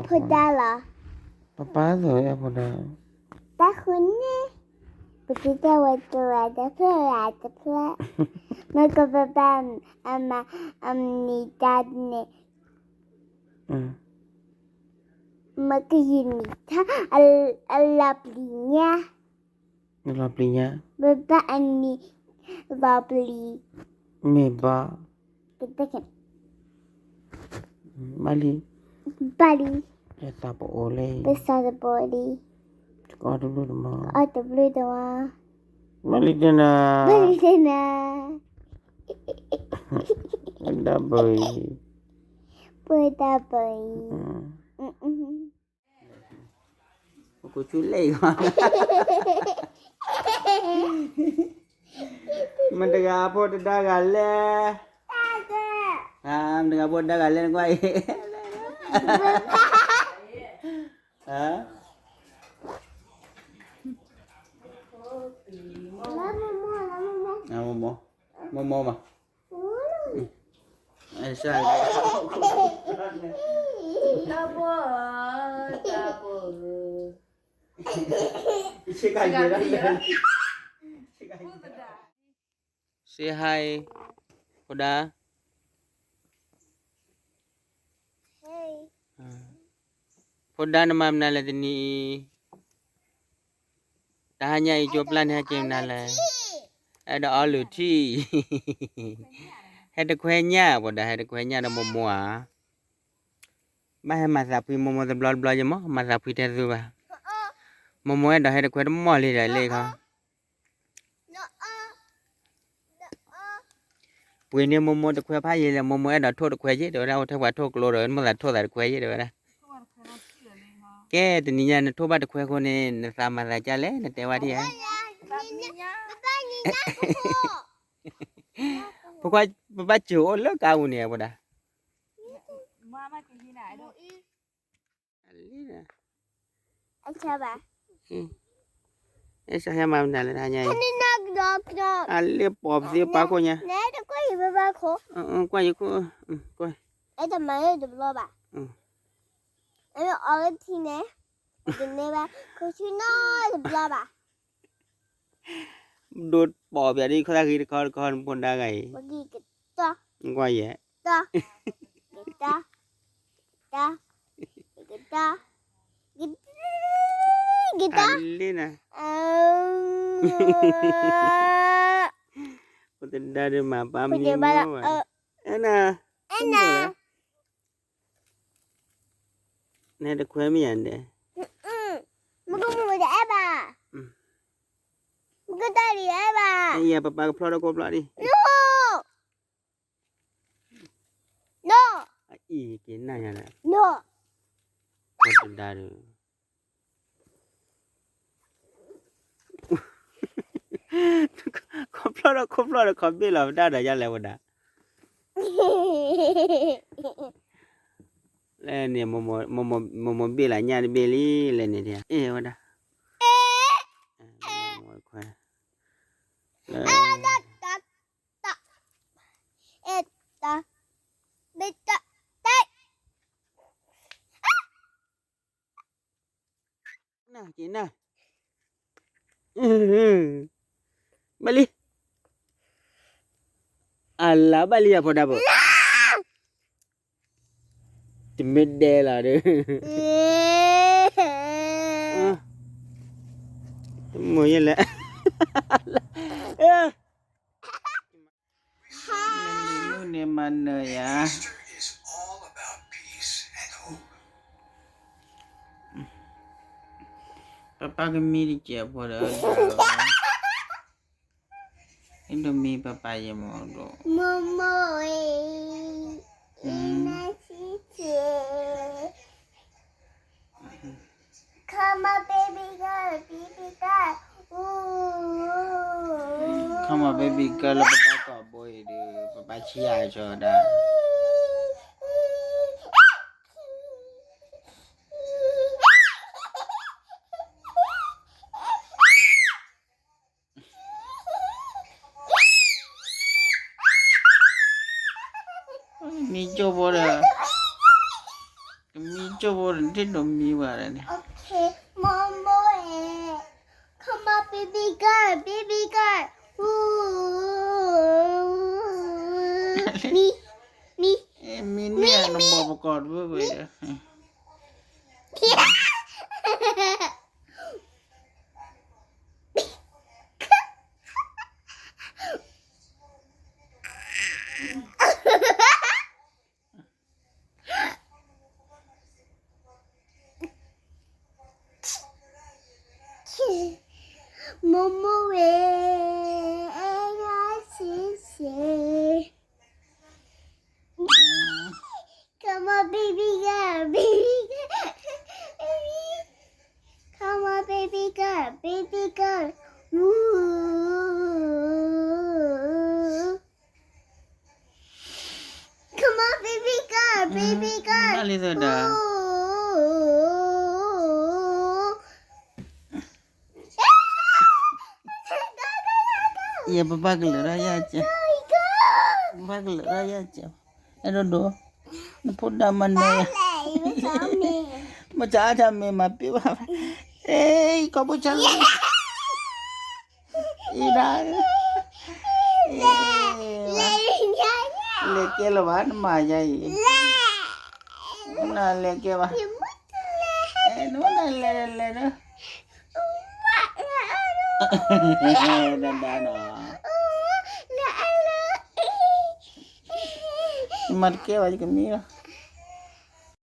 ဖိဒါလီၤ. ပပၢ်သိးအဲၣ်ဖိဒါ, တၢ်ဃုန့ၣ်, ပကတဲဝဲတဝဲတဖျၢၣ်ဝဲတဖျၢၣ်, မ့ၢ်ကပပၢ်အမၤ အမနံၤတၢ်န့ၣ်, မ့ၢ်ကယံာ်နံၤထါ အလီၤပျံၤညါ, လီၤပျံၤညါ, ပပၢ်အနံၤလီၤပျံၤ, မ့ၢ်ဘၣ်, ဘၣ်လံ, ဘၣ်လံ, ပသးပအိၣ်လံ, ပသးတပအိၣ်လံ, ကအီၣ်တဘျုးတမီၤ, ကအီၣ်တဘျုးတမီၤ, ဘၣ်လံတနၤ, ဘၣ်လံတနၤ, ပှၤဒါဘၢအံၤ, ပှၤဒါဘၢအံၤ, ပကဆူလဲၣ်အံၤ, မတၤဂၤဖိတဒါဂၤလဲၣ်, မတၤဂၤဖိတဒါဂၤလဲၣ်နကွၢ်အံၤ, မိၢ်မိၢ်, မိၢ်မိၢ်မး, တၢ်ဘိ, တၢ်ဘိ, စ့ဟါအံၤ, ဖိဒါ, ဖိဒါနမၤမနုၤလဲၣ်တနံၤအံၤ, တဟါညါအံၤကၠိပျၢ်န့ၣ်ဟဲက့ၤမနုၤလဲၣ်, အဲၣ်ဒိးအီလုၢ်ထံ, ဟဲတခွဲညၣ်, ဖိဒါဟဲတခွဲညၣ်ဒီးမိၢ်မိၢ်ဧါ, ဘၣ်ဟဲမၤသးဖှံမိၢ်မိၢ်တဘျီတဘျီယမ့ၢ် မၤသးဖှံထဲသိးဘၣ်, မိၢ်မိၢ်အဲၣ်ဒိးဟဲတခွဲတမီၢ်လံဒီးလ့ၣ်ခီ ပှ့ၤန့ၢ်မိၢ်မိၢ်တခွဲဖးယံာ်လံ, မိၢ်မိၢ်အဲၣ်ဒိးထိၣ်တခွဲယ့ၣ် တဲဝဲဒၣ်, အိၣ်ထဲပှၤထိၣ်ကျိဒီး မိၢ်သးထိၣ်သးတခွဲယ့ၣ် တဲဝဲဒၣ်. ကဲ တနံၤညါနထိၣ်ဘၣ်တခွဲအဃိန့ၣ် နသးမၤသးဒ်လဲၣ် နတဲဝဲဒ်ဧါ. ပကွၢ်ပဘၣ်စၢၤအိၣ်လၢကါပူၤန့ၣ် ပှၤဒၣ် အဲၣ်စၢ်ဟဲမၤမနုၤလဲၣ်တဟါညါအံၤ, အလ့ပိာ်ပသ့ပာ်ခိၣ်ညါ, ကွၢ်ယခိၣ်, ကွၢ်, အဲၣ်တမၤတဘျီဘၣ်, အီလၢထံန့ၣ်, တန့ၢ်ဘၣ်, ခိၣ်ဆူနီတဘျီဘၣ်. ဒိးပိာ်ပျးဒ်ခီၣ်သၣ်ဃံတခီတခီ နဖိဒါဂၤအံၤ, ကွၢ်ယဲ, တၢ်, တၢ်, တၢ်, တၢ်, တၢ်, လ့နၤ, ဖိဒါဒုးမၤပာ်မံမီၢ်ဘၣ်, အဲၣ်နၤ, အဲၣ်နၤ. နတခွဲမ့ၢ်ယၤဒဲး, မကမူတအဲၣ်ဘၣ်, မကတၢ်ဒ်အဲၣ်ဘၣ်, ယပပၢ်ကဖျီထီၣ်ခိၣ်ဖျီၣ်ဒံး, အအံၤက့ၤနၢ်ညါလၢ, တဒါဒီး ခိၣ်ဖျီၣ်ဒီးခိၣ်ဖျီၣ်ဒီး ခီဘ့ၣ်လီၤပတၢ်ဒီးယလဲၣ်ဝဲဒၣ်, လဲၣ်န့ၣ်, မိၢ်မိၢ်ဘ့ၣ်လၢညၣ်တဘ့ၣ်လံ, လဲၣ်န့ၣ်, အဲၣ်ဝဲဒၣ်, ခွဲ, လၢ နက့ၤနၢ်, ဘၣ်လံ, အလါဘၣ်လံအဖိဒါဘိ, တမ့ၢ်ဒဲလီၤဒီး, တမ့ၢ်ယဲလဲၣ် နမုၢ်န့ၣ်မၤနၢၤယၤ, ပပၢ်ကမံတစဲးဖိဒီး, အဲၣ်ဒိးမံပပၢ်ယဲမီၤဒီး, မိၢ်မိၢ်အံၤ, အံၤနၤဆံဆံ Come on, baby girl, baby girl. Ooh. Come on, baby girl, လၢပပၢ်ကိာ်ဘိအံၤဒီး ပပၢ်ဆံယၤအံၤဆီဒၣ်. မံကၠိဖိဒီး, ကမံ ကၠိဖိန့ၣ် ဒ်ဒိးမံဝဲဒၣ်န့ၣ်. Okay, Momo, eh. Come on, baby girl, baby girl. Ooh. မံ, မံ, မံန့ၢ်နဘီပကီၢ်တဘိဝဲ. Momo, eh, eh, ya, si, si. Come on, baby girl, baby girl. Come on, baby girl, baby girl. Ooh. Come on, baby girl, baby girl. နလံသဒၣ်, ယပဘၣ်ကလၢာ်ဒၣ်ယၤကဲ, ဘၣ်ကလၢာ်ဒၣ်ယၤကဲ, အဲၣ်ဒိးဒိး, နဖိဒါမၤနၢၤယၤ, မတၤအါတၢ်မ့ၢ်မၤပ့ၢ်ဘၣ်, အဲ, ယကီၢ်ဖိဆါလီၤ, အံၤဒၣ်, လဲၤကဲလၢၤဘၣ် နမၤယၤအံၤ, နလဲၤကဲဘၣ်, နလဲၤလဲၤလဲၤဒီး, ဒၣ်ဒၣ်နီၤ, ယမၤတကဲဘၣ် ယကမံလီၤ.